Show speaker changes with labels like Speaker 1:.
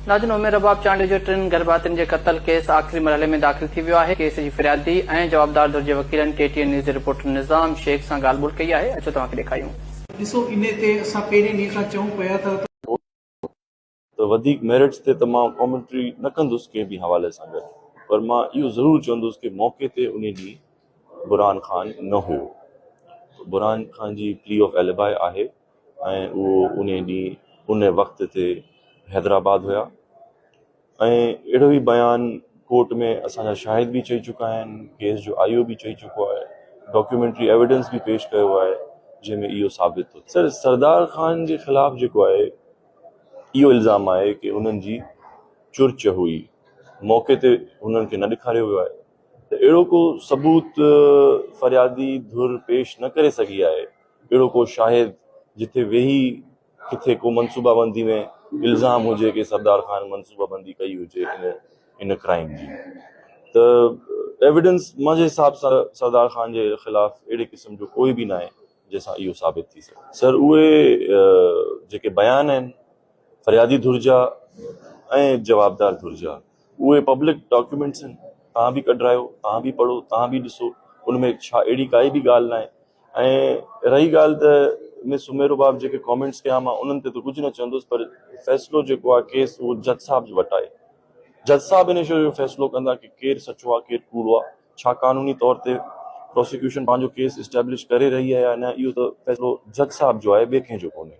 Speaker 1: ناظرين عمر رباب چانڊيو جو ٽن گهرڀاتين جي قتل ڪيس آخري مرحلي ۾ داخل ٿي ويو آهي، ڪيس جي فريادي ۽ جوابدار ڌر جي وڪيلن ڪي ٽي اين نيوز جي رپورٽر نظام شيخ سان ڳالهه ٻولهه ڪئي آهي، اچو توهان کي ڏيکاريون.
Speaker 2: ڏسو انهي تي اسان پهرين ڏينهن کان چئون پيا ته.
Speaker 3: ته وڌيڪ ميرٽس تي ته مان ڪامينٽري نه ڪندس ڪنهن به حوالي سان گڏ پر مان اهو ضرور چوندس ڪي موقعي تي انهي ڏينهن برهان خان نه هيو برهان خان جي پلي آف ايليبائي آهي ۽ اهو انهي ڏينهن ان وقت تي حيدرآباد هيا ۽ اهڙو ئي بيان ڪورٽ ۾ اسان جا شاهد به چئي چڪا آهن ڪيس جو آئي او به چئي چڪو آهي ڊاڪيومينٽري ايويڊنس به پيش ڪيو آهي جنهن ۾ اهو ثابت ٿو سر سردار خان جي خلاف جيڪو آهي اهو الزام آهي ڪي انهن جي چرچ هئي موقعي تي انهن کي نه ڏيکاريو ويو آهي ته اهڙو ڪو ثبوت فريادي ڌر پيش نه ڪري سگهي آهي اهڙو ڪو شاهد جتي ويهي ڪٿي ڪو منصوبه بندي ۾ الزام هجي ڪي سردار خان منصوبه بندي ڪئي هجي ان ان ڪرائيم جي ته ايويڊنس منهنجي حساب سان سردار خان جي خلاف اهڙي قسم جو ڪوئي به ناهي جنهن سان اهو ثابت ٿي سگهي سر اهي جيڪي بيان آهن فريادي ڌر جا ۽ جوابدار ڌر جا اهي پبلڪ ڊاڪيومينٽس آهن توهان به ڪڍرايو توهان به پڙهو توهان به ڏسو ان ۾ ڇا اهڙي ڪائي به ڳالهه ناهي ۽ رهي ڳالهه ته مس عمير رباب جيڪي ڪامينٽس ڪيا مان انهن تي ته ڪجهه نه چوندس پر فيصلو جيڪو آهي ڪيس اهو جج صاحب وٽ آهي جج صاحب ان شيء جو فيصلو ڪندا ڪي ڪير سچو آهي ڪير ڪوڙو آهي ڇا قانوني طور تي پراسيڪيوشن پنهنجو ڪيس اسٽيبلش ڪري رهي آهي يا نه اهو ته فيصلو جج صاحب جو آهي ٻئي ڪنهن جو ڪونهي.